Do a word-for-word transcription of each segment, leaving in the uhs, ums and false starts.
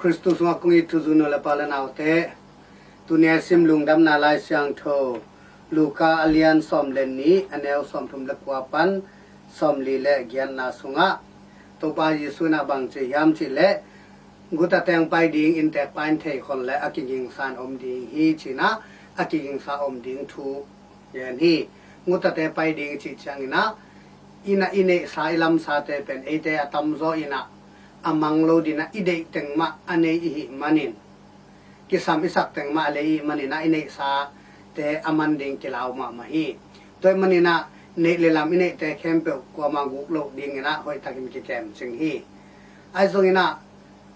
Khristu sungah kong it thuzui nu le pa le naute, tuni a sim Lungdamna Lai Siangtho Luka a lian sawm le nih, a neu sawmthum le kua pan sawmli le giatna sungah Topa Jesu in ah bang ci hiam cih leh, guta teng pai ding inntek pa in thei khol leh a kigingsa in om ding hi ci-in ah, a kigingsa om ding thu gen hi. Gutate pai ding i cih ciangin ah, inn ah i neihsa i lamsate pen eite a tamzaw in ah a mang lo ding ah, i deih teng mah a nei i hih manin, kisam i sak teng mah a lei i hih manin ah i neihsate a man ding kilau mahmah hi. Tua ahih manin ah neih le lam i neihte khempeuh kuamah guk loh dingin ah hoihtakin kikem cing hi. Ahi zongin ah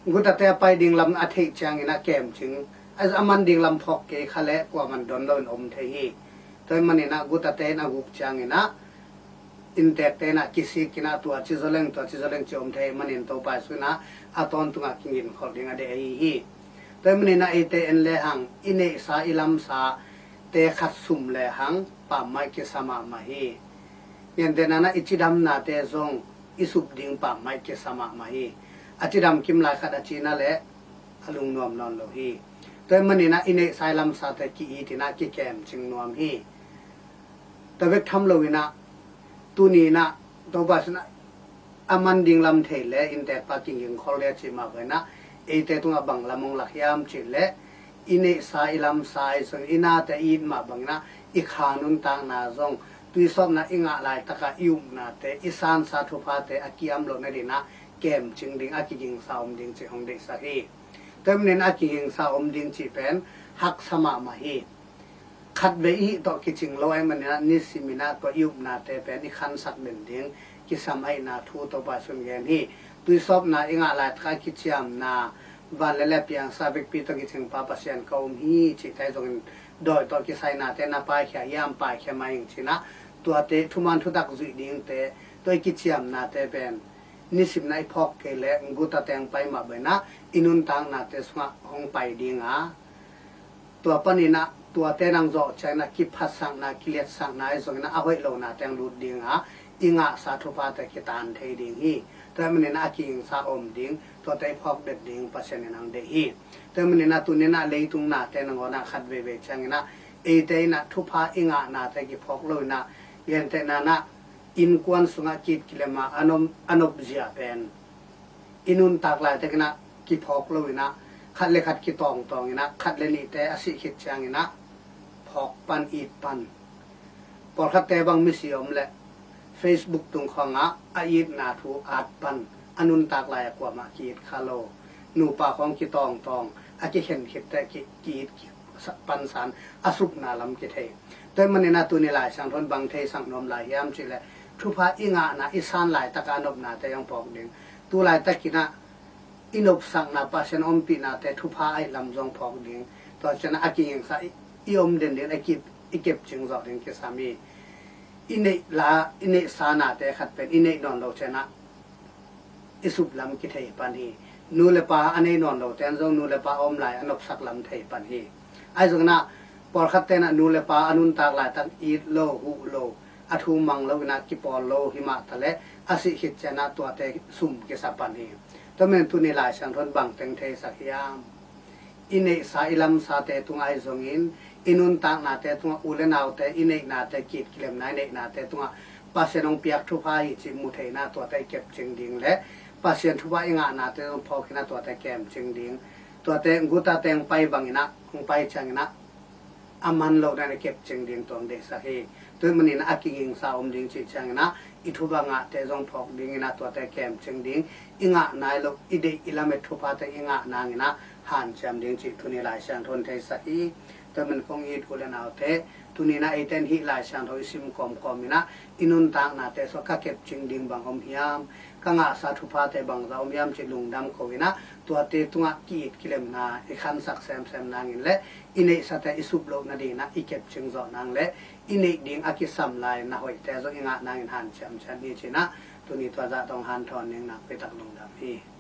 gutate a pai ding lam a theih ciangin ah kem cing, a man ding lam phawk kei kha leh kuamah don loin om thei hi. Tua ahih manin ah gutate in a guk ciangin ah inntekte in ah kisik in ah tua ci zaw leng, tua ci zaw leng ci om thei ahih manin Topa Jesu in ah a tawntungah kigin khol ding a deih ahi hi. Tua ahih manin ah eite en lehang i neihsa i lamsate khat sum lehang pammaih kisa mahmah hi. Gentehna in ah i cidamnate zong i sup ding pammaih kisa mahmah hi. A cidam kim lai khat a ci-in ah leh a lungnuam nawn lo hi. Tua ahih manin ah i neihsa i lamsate ki-it in ah kikem cing nuam hi. Tua bek tham loin ah tuni in ah Topa Jesu in ah a man ding lam thei leh inntek pa kiging khol leh a cih mah bangin ah eite tungah bang lam hong lak hiam cih leh, i neihsa i lamsa i zong i nate i it mah bangin ah i kha nuntakna zong, tuisawpna i ngah laitak ah i upnate, i sansa thuphate a kiam loh nadingin ah kem cing ding, a kigingsa om ding cih hong deihsak hi. Tua ahih manin a kigingsa om ding cih pen haksa mahmah hi. Khatvei i hih tawh kicing lo ahih manin ah nisimin ah tua i upnate pen i khansak den ding kisam ahihna thu Topa Jesu in gen hi. Tuisawpna i ngah laitak ah kiciamna, van le lei a piangsa vekpi tawh kicing pa Pasian ka um hi cihte zongin, dawi tawh kisai nate na paikhia hiam, paikhia mah ing ci-in ah, tuate thuman thutak zuih dingte, tua i kiciamnate pen nisim in ah i phawk kei leh guta teng pai mah bangin ah i nuntaknate sungah hong pai ding a, tua panin ah tuate nang zawh ciangin ah kiphatsakna, kiliatsakna i zongin ah a hoih lohna teng lut ding a, i ngahsa thuphate kitan thei ding hi. Tua ahih manin ah a kigingsa om ding, tuate i phawk den ding Pasian in hong deih hi. Tua ahih manin ah tuni in ah leitung nate nangawn ah khat veivei ciangin ah eite in ah thupha i ngahnate kiphawk loin ah, gentehna in ah innkuan sungah ki-it kilem a a nop, a nopzia pen i nuntak laitakin ah kiphawk loin ah, khat le khat kitawngtawng in ah, khat le nihte a sih khit ciangin ah phawk pan, it pan. Pawlkhatte bang misi om leh Facebook tung khawngah a itna thu at pan, a nuntak lai-ah kuamah ki-it kha lo. Nupa khawng kitawngtawng, a kikhen khit teh ki, ki-it ki, sa, pansan, a supna lam kithei. Tua ahih manin ah tuni Lai Siangtho in bang theisak nuam lai hiam cih leh, thupha i ngahna, i san laitak ah a nopnate zong phawk ding. Tu laitakin ah i nopsakna, Pasian ompihnate thupha ahih lam zong phawk ding. Tua ciangin ah a kigingsa i, i om den ding, a kip, i kep cing zawh ding kisam hi. I neih la, i neihsa nate khat pen i neih nawn loh ciangin ah i sup lam kithei pan hi. Nu le pa a nei nawn lote in zong nu le pa a om lai a nopsak lam thei pan hi. Ahi zongin ah pawlkhatte in ah nu le pa a nuntak laitak it lo, huh lo, a thu mang loin ah kipawl lo hi mah ta leh, a sih khit ciangin ah tuate sum kisa pan hi. Tua ahih manin tuni Lai Siangtho in bang teng theisak hiam? I neihsa i lamsate tungah ahi zongin, i nuntaknate tungah, u le naute i neihnate, ki-it kilemna i neihnate tungah Pasian hong piak thupha hi cih mu thei in ah tuate i kep cing ding le, Pasian thupha i ngahnate zong phawk in ah tuate kem cing ding. Tuate guta teng pai bangin ah hong pai ciangin ah a man loh nading kep cing ding tua hong deihsak hi. Tua ahih manin ah a kigingsa om ding cih ciangin ah i thupha ngahte zong phawk dingin ah tuate kem cing ding, i ngah nai loh, i deih i lamet thuphate i ngah nangin ah hanciam ding cih tuni Lai Siangtho in theisak hi. Tua ahih manin kong it u le naute, tuni in ah eite in hih Lai Siangtho i sim kawmkawm in ah i nuntaknate sungah ka kep cing ding bang om hiam, ka ngahsa thuphate bangzah om hiam cih lungdam ko in ah, tuate tungah ki-it kilemna i khansak semsem nangin le, i neihsate i sup loh nadingin ah i kep cing zawh nang le, i neih ding a kisam lai na hoihte zong i ngah nangin hanciam ciat ni ci-in ah, tuni tua zah tawh hong hanthawn ning, nakpi tak lungdam hi.